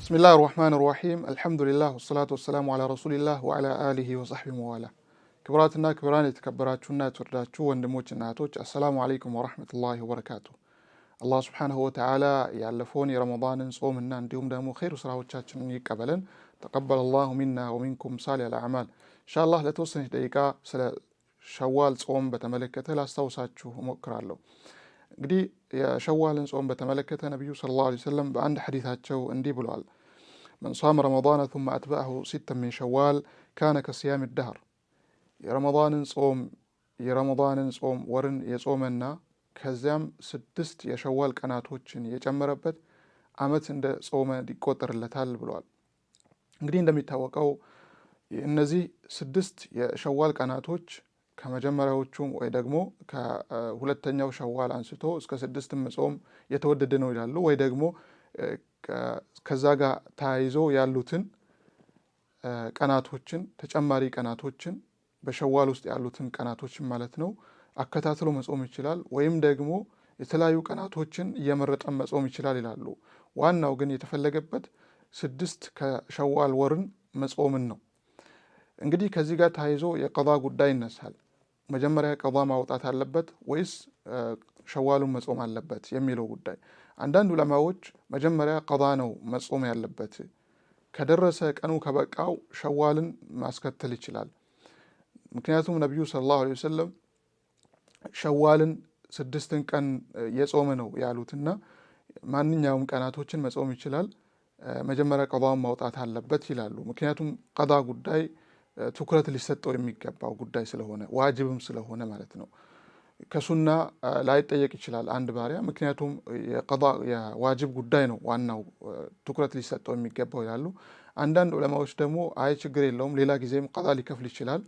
بسم الله الرحمن الرحيم الحمد لله والصلاة والسلام على رسول الله وعلى آله وصحبه ومن والاه። ክቡራትና ክቡራን፣ የተከበራችሁና የተወደዳችሁ ወንድሞችና እህቶች፣ السلام عليكم ورحمة الله وبركاته። አላህ سبحانه وتعالى ያለፈውን የረመዳንን ጾምና እንዲሁም ደግሞ ኸይር ስራዎቻችንን ይቀበለን። تقبل الله منا ومنكم صالح الأعمال። ኢንሻአላህ ለተወሰነች ደቂቃ ስለ ሸዋል ጾም በተመለከተ ላስታውሳችሁ እሞክራለሁ። እንግዲህ የሸዋልን ጾም በተመለከተ ነቢዩ صلى الله عليه وسلم በአንድ ሐዲታቸው እንዲህ ብለዋል። من صام رمضان ثم أتبعه ستا من شوال كان كصيام الدهر። የረመዳንን ጾም ወርን የጾመና ከዚያም 6 የሸዋል ቀናቶችን የጨመረበት አመት እንደ ጾመ ይቆጠርለታል ብለዋል። እንግዲህ እንደሚታወቀው እነዚህ 6 የሸዋል ቀናቶች ከመጀመሪያዎቹም ወይ ደግሞ ከሁለተኛው ሸዋል አንስቶ እስከ 6 መጾም የተወደደ ነው ይላሉ። ወይ ደግሞ ከዛ ጋር ተያይዞ ያሉትን ቀናቶችን፣ ተጨማሪ ቀናቶችን፣ በሸዋል ውስጥ ያሉትን ቀናቶችን ማለት ነው፣ አከታትሎ መጾም ይችላል። ወይም ደግሞ የተለያዩ ቀናቶችን እየመረጠ መጾም ይችላል ይላሉ። ዋናው ግን የተፈለገበት 6 ከሸዋል ወርን መጾምን ነው። እንግዲህ ከዚህ ጋር ተያይዞ የቀዷ ጉዳይ ይነሳል። መጀመሪያ ቀዷ ማውጣት አለበት ወይስ ሸዋሉን መጾም አለበት የሚለው ጉዳይ። አንዳንድ ዑለማዎች መጀመሪያ ቀዷ ነው መጾም ያለበት፣ ከደረሰ ቀኑ ከበቃው ሸዋልን ማስከተል ይችላል። ምክንያቱም ነቢዩ صلى الله عليه وسلم ሸዋልን 6ን ቀን የጾመ ነው ያሉትና ማንኛውም ቀናቶችን መጾም ይችላል። መጀመሪያ ቀዷውን ማውጣት አለበት ይላሉ። ምክንያቱም ቀዷ ጉዳይ ትኩረት ሊሰጠው የሚገባው ጉዳይ ስለሆነ፣ ዋጅብም ስለሆነ ማለት ነው። ከሱና ላይጠየቅ ይችላል አንድ ባሪያ፣ ምክንያቱም የቀዷ የዋጅብ ጉዳይ ነው ዋናው ትኩረት ሊሰጠው የሚገባው ይላሉ። አንዳንድ ዑለማዎች ደግሞ አይ ችግር የለውም፣ ሌላ ጊዜም ቀዷ ሊከፍል ይችላል፣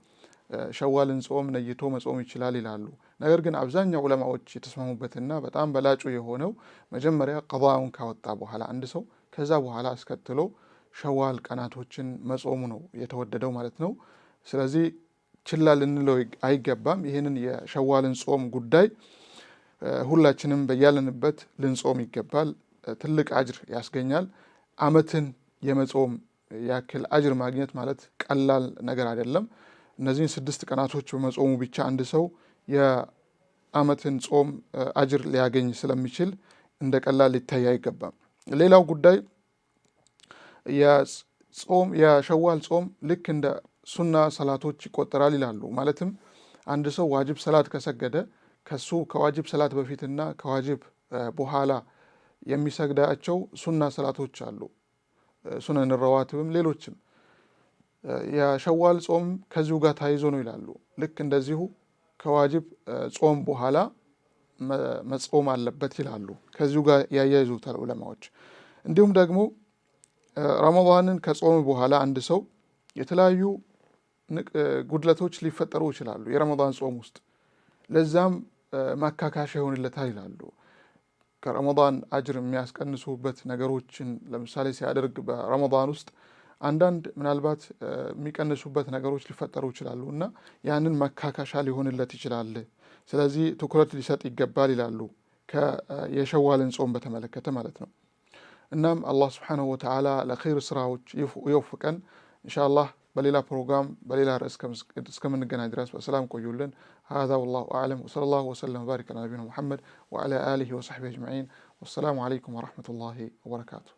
ሸዋልን ጾም ነይቶ መጾም ይችላል ይላሉ። ነገር ግን አብዛኛው ዑለማዎች የተስማሙበትና በጣም በላጩ የሆነው መጀመሪያ ቀዷውን ካወጣ በኋላ አንድ ሰው ከዛ በኋላ አስከትሎ ሸዋል ቀናቶችን መጾሙ ነው የተወደደው ማለት ነው። ስለዚህ ችላ ልንለው አይገባም። ይህንን የሸዋልን ጾም ጉዳይ ሁላችንም በያለንበት ልንጾም ይገባል። ትልቅ አጅር ያስገኛል። አመትን የመጾም ያክል አጅር ማግኘት ማለት ቀላል ነገር አይደለም። እነዚህን 6 ቀናቶች በመጾሙ ብቻ አንድ ሰው የአመትን ጾም አጅር ሊያገኝ ስለሚችል እንደ ቀላል ሊታይ አይገባም። ሌላው ጉዳይ የሸዋል ጾም ልክ እንደ ሱና ሰላቶች ይቆጠራል ይላሉ። ማለትም አንድ ሰው ዋጅብ ሰላት ከሰገደ ከሱ ከዋጅብ ሰላት በፊትና ከዋጅብ በኋላ የሚሰግዳቸው ሱና ሰላቶች አሉ። ሱነን ረዋትብም ሌሎችም። የሸዋል ጾም ከዚሁ ጋር ተያይዞ ነው ይላሉ። ልክ እንደዚሁ ከዋጅብ ጾም በኋላ መጾም አለበት ይላሉ። ከዚሁ ጋር ያያይዙታል ዑለማዎች። እንዲሁም ደግሞ ረመዳንን ከጾም በኋላ አንድ ሰው የተለያዩ ጉድለቶች ሊፈጠሩ ይችላሉ የረመዳን ጾም ውስጥ፣ ለዛም ማካካሻ ይሆንለታል ይላሉ። ከረመዳን አጅር የሚያስቀንሱበት ነገሮችን ለምሳሌ ሲያደርግ በረመዳን ውስጥ አንዳንድ ምናልባት የሚቀንሱበት ነገሮች ሊፈጠሩ ይችላሉ እና ያንን ማካካሻ ሊሆንለት ይችላል። ስለዚህ ትኩረት ሊሰጥ ይገባል ይላሉ የሸዋልን ጾም በተመለከተ ማለት ነው። እናም አላህ سبحانه وتعالى ለኸይር ስራዎች ይወፍቀን። ኢንሻአላህ በሌላ ፕሮግራም በሌላ ርዕስ እስከምንገናኝ ድረስ በሰላም ቆዩልን። هذا والله أعلم وصلى الله وسلم وبارك على نبينا محمد وعلى آله وصحبه أجمعين والسلام عليكم ورحمة الله وبركاته።